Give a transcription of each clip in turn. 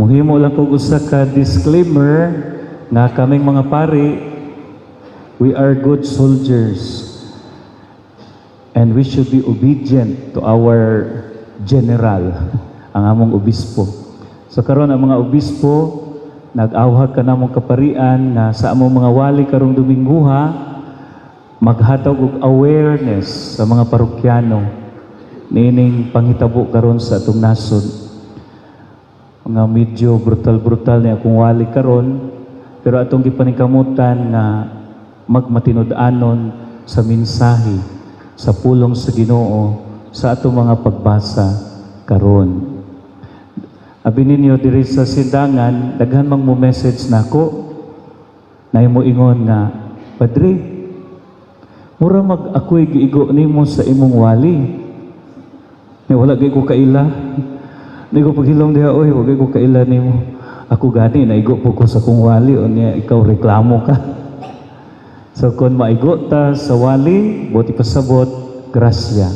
Muhimo lang kog usa ka disclaimer nga kaming mga pari, we are good soldiers and we should be obedient to our general, ang among obispo. So karon, ang mga obispo nag-awhag kanamong kaparian nga sa among mga wali karong Domingguha maghatag og awareness sa mga parokyano niining panghitabo karon sa atong nasod. Mga medyo brutal-brutal ni akong wali karon, pero atong gipaningkamutan nga magmatinud-anon sa mensahe sa pulong sa Ginoo sa atong mga pagbasa karon. Abi ninyo diri sa Sindangan, daghan mang mo message nako na mo ingon nga, "Padre, mura mag ako'y giigo nimo sa imong wali." Ni wala gyud ko kaila. Ni ko paghilom diha, "Oy, wala ko kaila nimo. Ako gani naigo po ko sa kong wali, unya ikaw reklamo ka." So kung maigo ta sa wali, buot ipasabot, grasya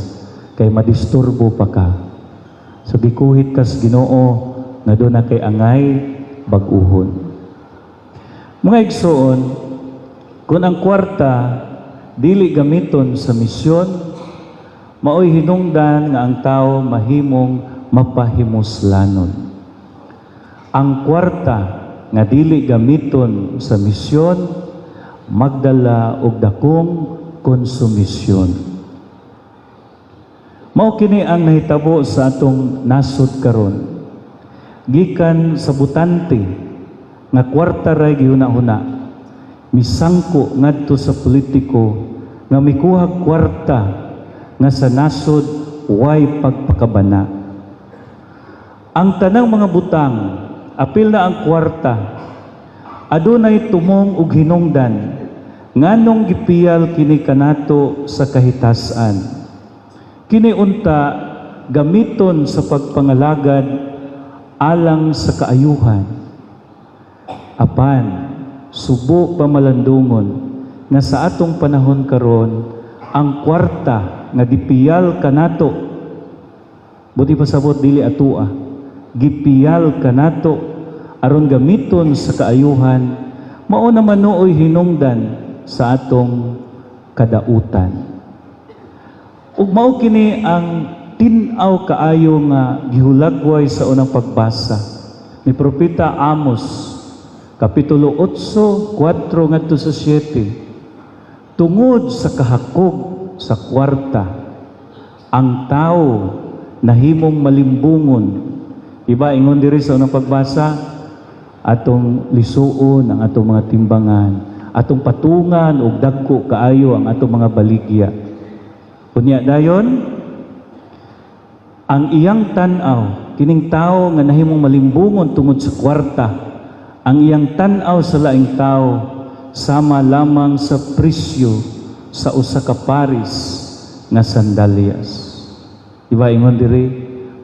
kay madisturbo pa ka. So gikuhit ka sa Ginoo nga duna kay angay bag-uhon. Mga igsoon, kung ang kwarta dili gamiton sa misyon, maoy hinungdan nga ang tao mahimong mapahimuslanon. Ang kwarta nga dili gamiton sa misyon magdala og dakong konsumisyon. Mao kini ang nahitabo sa atong nasod karon. Gikan sa butante nga kwarta ray gihuna-huna, misangko ngadto sa politiko nga mikuha kwarta nga sa nasod way pagpakabana. Ang tanang mga butang, apil na ang kwarta, adunay tumong ug hinungdan nganong gipiyal kini kanato sa kahitasan. Kini unta gamiton sa pagpangalagad alang sa kaayuhan. Apan subo pamalandungon nga sa atong panahon karon, ang kwarta nga gipiyal kanato, buot ipasabot dili atua, gipiyal kanato aron gamiton sa kaayuhan, mao naman nooy hinungdan sa atong kadautan. Ug mao kini ang tin-aw kaayo nga gihulagway sa unang pagbasa ni Propeta Amos, kapitulo 8, 4 ngadto sa 7. Tungod sa kahakog sa kwarta, ang tao nahimong malimbungon. Iba ingon diri sa unang pagbasa, atong lisuon ang atong mga timbangan, atong patungan og dagko kaayo ang atong mga baligya. Unya dayon, ang iyang tan-aw, kining tao nga nahimong malimbungon tungod sa kwarta, ang iyang tan-aw sa laing tao sama lamang sa presyo sa usa ka paris nga sandalyas. Diba ingon diri,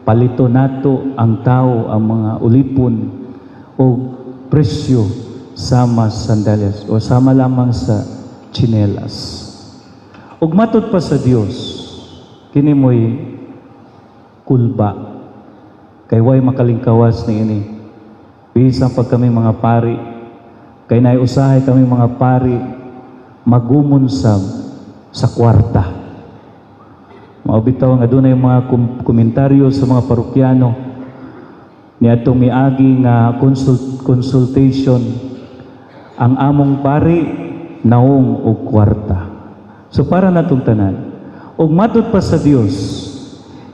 palito nato ang tao, ang mga ulipon, o presyo sama sandalyas o sama lamang sa tsinelas. Ug matud pa sa Dios, kini mo'y kulba. Kay way makalingkawas ni ini. Bisan pag kami mga pari, kay naay usahay kami mga pari magumunsab sa kwarta. Mao bitaw nga dunay mga komentaryo sa mga parokyano niadtong miagi nga consultation, ang among pari naong og kwarta. So para natong tanan. Ug matud pa sa Dios,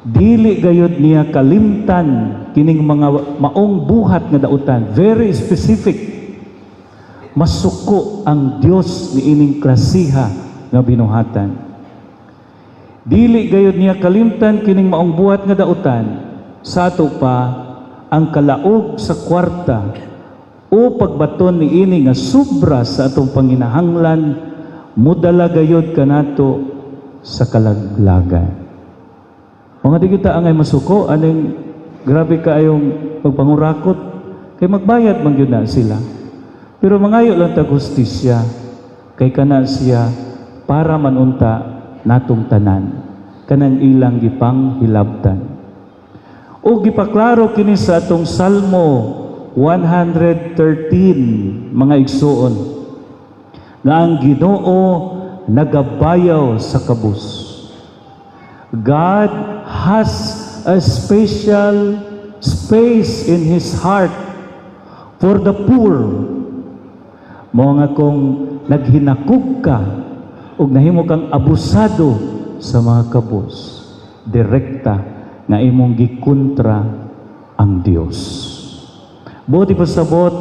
dili gayud niya kalimtan kining mga maong buhat nga dautan. Very specific. Masuko ang Dios niining klasiha nga binuhatan. Dili gayud niya kalimtan kining maong buhat nga dautan. Sa ato pa, ang kalaog sa kwarta o pagbaton niini nga sobra sa atong panginahanglan mudala gayud kanato sa kalaglagan. Mga di kita angay masuko aning grabe kaayong pagpangurakot kay magbayad man gyud na sila. Pero mangayo lang tag hustisya kay kana siya para man unta natong tanan kanang ilang gipang hilabtan. O gipaklaro kini sa atong Salmo 113, mga igsuon, nga ang Ginoo nagabayaw sa kabus. God has a special space in His heart for the poor. Mao nga kung naghinakog ka ug nahimo kang abusado sa mga kabus, direkta nga imong gikontra ang Dios. Buot ipasabot,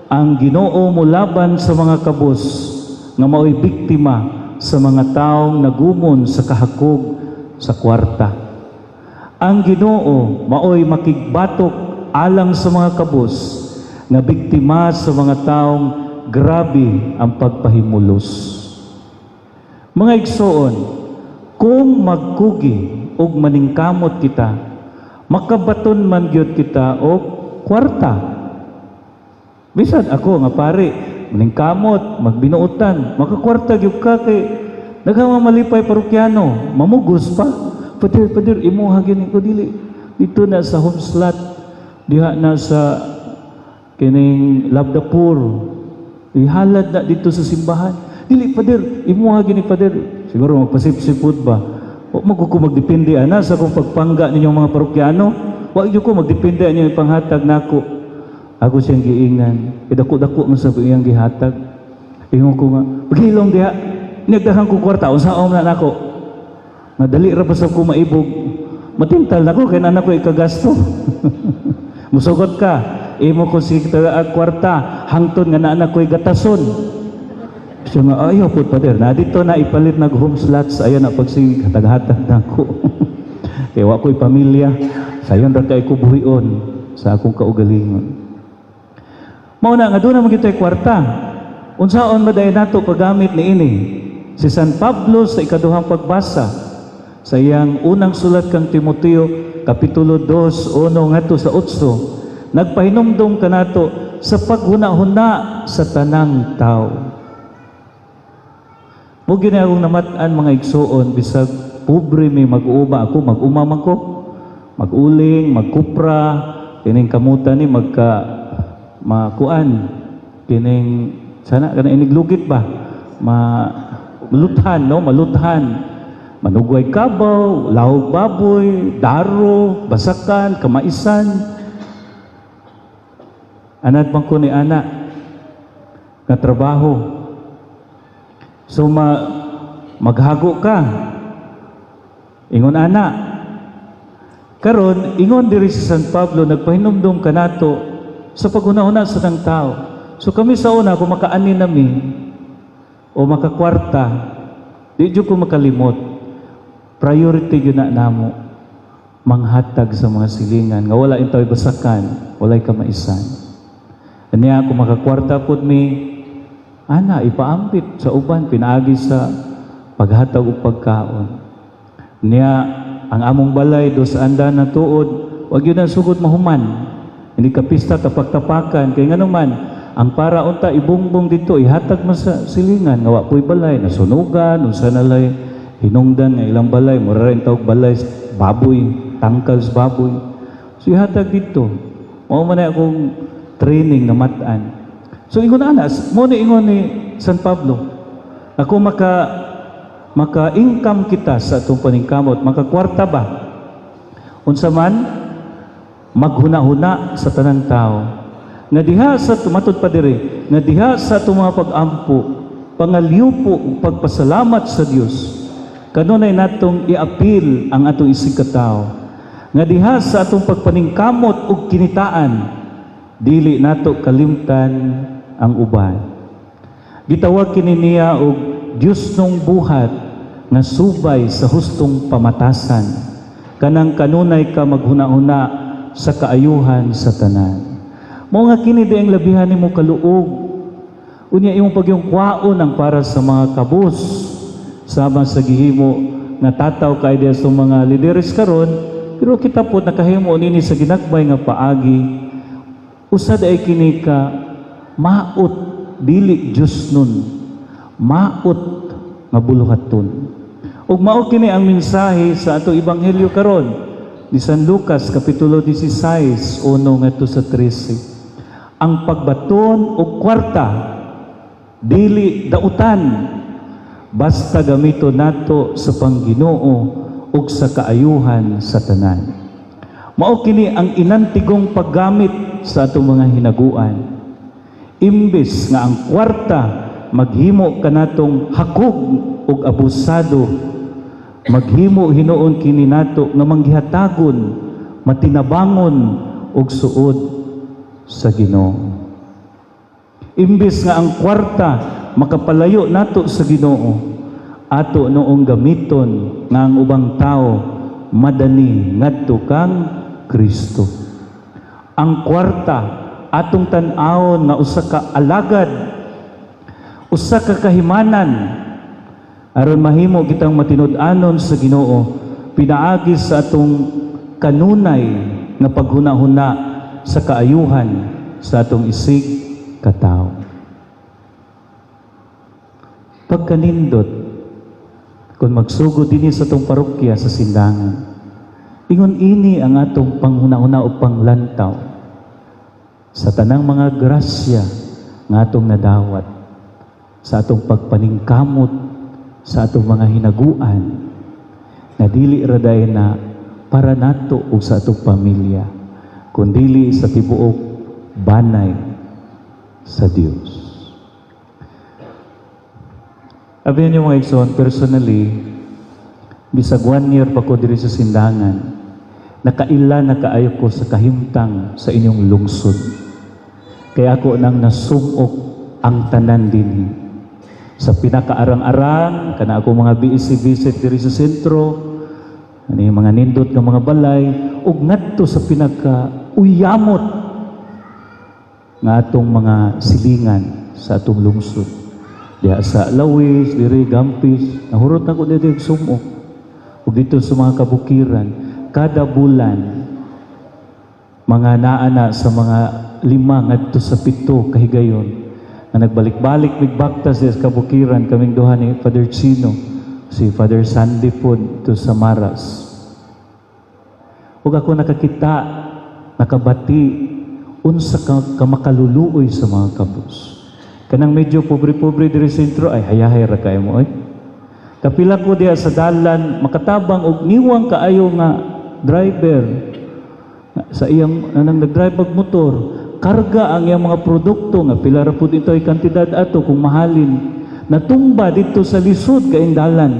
ang Ginoo molaban sa mga kabus nga mao'y biktima sa mga taong nagumon sa kahakog sa kwarta. Ang Ginoo mao'y makigbatok alang sa mga kabus nga biktima sa mga taong grabe ang pagpahimulos. Mga igsoon, kung magkugi ug maningkamot kita, makabaton man gyud kita og kwarta. Bisan ako nga pare, maningkamot, magbinuotan, makakwarta gyud ka kay daghang mga malipay parokyano, mamugos pa. "Pader, pader, imuha gyud ko." "Dili. Dito na sa home slot, diha na sa kining Love the Poor. Ihalad na dito sa simbahan." "Dili, pader, imuha gyud ni, pader." Siguro magpasipsipod ba? Wa mo ko magdepende ana sa akong pagpangga ninyong mga parokyano. Wa gyud ko magdepende ani panghatag nako. Ako siyang giingnan. Dako-dako man sa iyang gihatag. Ingon ko nga, "Paghilom diha. Nagdahan ko kwarta, unsaon na nako?" Madali ra pa sa ko maibog. Matintal nako kay anak ko ikagasto. Musugot ka. Imo ko si kwarta hangtod nga naa ko'y gatason. Siya nga, "Ayaw po, pader." Na dito na ipalit nag home slots, ayaw na pagsige hatag-hatag na ako. Kaya wa ko'y pamilya. Sayon ra kay ko buhion sa akong kaugalingon. Mao na nga doon naman kita kwarta. Unsaon ba dahil nato paggamit ni ini? Si San Pablo sa ikaduhang pagbasa sa iyang unang sulat kang Timoteo, kapitulo 2, 1 ngadto sa 8, nagpahinumdom kanato sa paghuna-huna sa tanang tao. Mao gyud akong namat-an, mga igsuon, bisag pobre may mag-uuma ako, mag-uma man ko, mag-uling, magkupra, kining kamutan ni magka makuan, kining sana kana iniglugit ba? Ma maluthan, no? Maluthan. Manugway kabaw, lahog baboy, daro, basakan, kamaisan. Anad man ko ni ana nga trabaho. So maghago ka. Ingon ana. Karon ingon diri si San Pablo, nagpahinumdum kanato sa paghuna-huna sa tanang tao. So kami sa una, kung makaani nami o makakwarta, di jud ko makalimot. Priority gyud na namo manghatag sa mga silingan nga wala intaw basakan, walay kamaisan. Ania kung makakwarta pud mi, ana ipaambit sa uban pinaagi sa paghatag og pagkaon. Niya ang among balay do sa anda na tuod, wag yun ang sugod mahuman. Hindi ka pista tapak-tapakan kay ngano man ang para unta ibungbong dito ihatag man sa silingan nga wa po'y balay nasunugan, unsa na lay hinungdan nga ilang balay, mura rin tawag balay baboy, tangkal sa baboy. So ihatag dito. Mao man na akong training na mat-an. So ingon ana, mo ni ingon ni San Pablo. Ako maka income kita sa atong paningkamot, makakwarta ba? Unsa man maghuna-huna sa tanang tao. Nga diha sa tumatod pa diri, nga diha sa atong mga pag-ampo, pangalyupo ug pagpasalamat sa Dios. Kanunay natong iapil ang atong isig katao. Nga diha sa atong pagpaningkamot ug kinitaan, dili nato kalimtan ang uban. Gitawag kini niya og Diyosnong buhat nga subay sa hustong pamatasan, kanang kanunay ka maghuna-huna sa kaayuhan sa tanan. Mao nga kini di ang labihan nimo kaluog. Unya imong pagyong kwaon ang para sa mga kabus, sama sa gihimo nga tataw kay diya sa mga lideres karon, pero kita po nakahimo nini sa ginagmay nga paagi. Usa ay kini ka maot, dili Diyos nun, maot nga buluhaton. Ug mao kini ang mensahe sa atong ebanghelyo karon ni San Lucas, kapitulo 16, 1 ngadto sa 13. Ang pagbaton og kwarta dili dautan basta gamito nato sa pangginoo ug sa kaayuhan sa tanan. Mao kini ang inantigong paggamit sa atong mga hinaguan. Imbes nga ang kwarta maghimo kanatong hakog ug abusado, maghimo hinuon kini nato nga manggihatagon, matinabangon ug suod sa Ginoo. Imbes nga ang kwarta makapalayo nato sa Ginoo, ato noong gamiton nga ang ubang tao madani ngadto kang Kristo. Ang kwarta atong tan-awon nga usa ka alagad, usa ka kahimanan aron mahimo kitang matinud-anon sa Ginoo pinaagi sa atong kanunay nga paghuna-huna sa kaayuhan sa atong isig katawo. Pagkanindot kung magsugod dinhi sa atong parokya sa Sindangan, ingon ini ang atong panghuna-huna o panglantaw sa tanang mga grasya nga atong nadawat sa atong pagpaningkamot sa atong mga hinaguan na dili ra day na para nato o sa atong pamilya, kundili sa tibuok banay sa Dios. Abi niyo, mga igsoon, personally, bisag one year pa ko diri sa Sindangan, nakaila na kaayo ko sa kahimtang sa inyong lungsod. Kaya ako nang nasumok ang tanan dinhi. Sa pinakaarang-arang, kana ako mga BEC visit diri sa sentro, ano yung mga nindot nga mga balay, ug ngadto sa pinaka uyamot nga atong mga silingan sa atong lungsod. Diha sa Lawis, diri Gampis, nahurot na ko dito og sumok. Ug dito sa mga kabukiran, kada bulan mga naa na sa mga 5 ngadto sa 7 kahigayon nga nagbalik-balik mig baktas sa kabukiran kaming duha ni Father Chino, si Father Sandy pod to sa Maras. Ug ako nakakita, nakabati unsa ka makaluluoy sa mga kabus. Kanang medyo pobre-pobre diri sa sentro ay hayahay ra kaayo mo oy. Kapila ko diha sa dalan makatabang og niwang kaayo nga driver sa iyang anang nag-drive og motor, karga ang iyang mga produkto nga pila ra pud ito ay kantidad ato kung mahalin, natumba dito sa lisod kaayong dalan.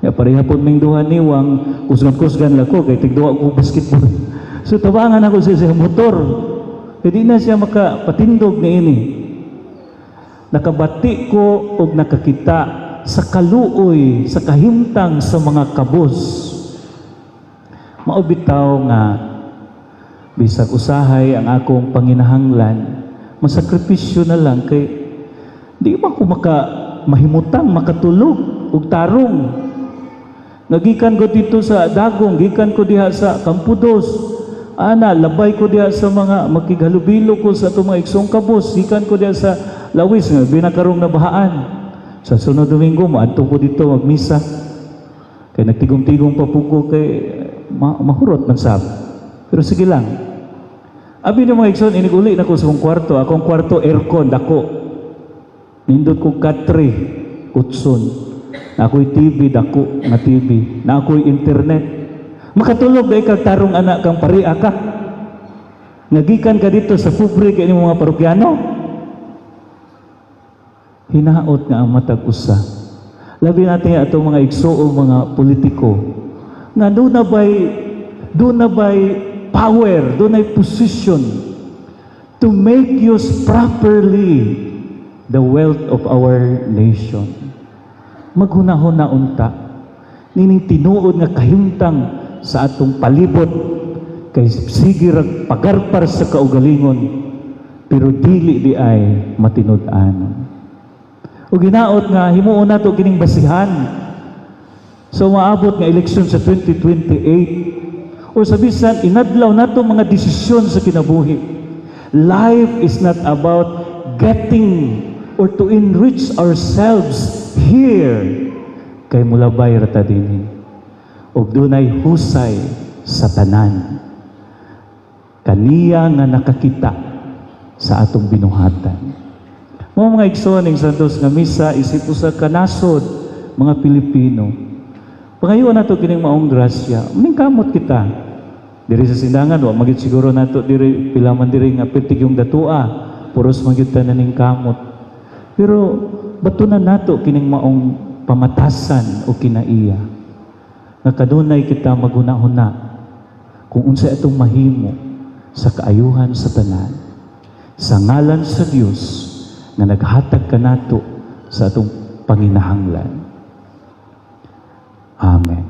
Ya, pareha pod ming duha niwang, kusgan-kusgan lang ko kay tigduwa ko basketball. So tabangan ako sa iyang motor. Kay di na siya makapatindog niini. Nakabati ko og nakakita sa kaluoy, sa kahimtang sa mga kabus. Mao bitaw nga bisag usahay ang akong panginahanglan, masakripisyo na lang kay di ba ko maka mahimutang makatulog og tarong. Nagikan ko dito sa Dagong, gikan ko diha sa Kampudos. Ana, labay ko diha sa mga makighalubilo ko sa atong mga igsoong kabus, gikan ko diha sa Lawis nga binakarong nabahaan. Sa sunod Domingo moadto ko dito magmisa. Kay nagtigom-tigom pa po ko kay mahurot man sab. Pero sige lang. Abi ni mga igsoon, inig-uli na ko sa akong kwarto. Akong kwarto aircon dako. Nindot ko katre, kutson. Na ako'y TV dako nga TV. Na ako'y internet. Makatulog dahil kag tarong anak kang paria ka. Nagikan ka dito sa pobre kay mga parokyano. Hinaot nga ang matag usa. Labi natin atong mga igsuo, mga politiko. Nga doon na by power, doon ay position to make use properly the wealth of our nation. Maghunahuna unta nining tinuod nga kahimtang sa atong palibot kay sige rag pagarpar sa kaugalingon pero dili di ay matinud-an. Ug ginaot nga himuon nato kining basihan so maabot nga eleksyon sa 2028 o sa bisan inadlaw nato mga desisyon sa kinabuhi. Life is not about getting or to enrich ourselves here kay mulabay ra ta dinhi ug dunay husay sa tanan kaniya nga nakakita. sa atong binuhatan. Mao, mga igsoon, ning Santos nga Misa isip usa ka nasod, mga Pilipino. Pangayoon nato kining maong grasya. Maningkamot kita. Diri sa Sindangan, wa man gyud siguro nato diri pila man diri nga pertig yung datua. Puros man gyud ta naningkamot. Pero batunan nato kining maong pamatasan o kinaiya. Nga kanunay kita maghuna-huna kung unsa atong mahimo sa kaayuhan sa tanan. Sa ngalan sa Dios nga naghatag kanato sa atong panginahanglan. Amen.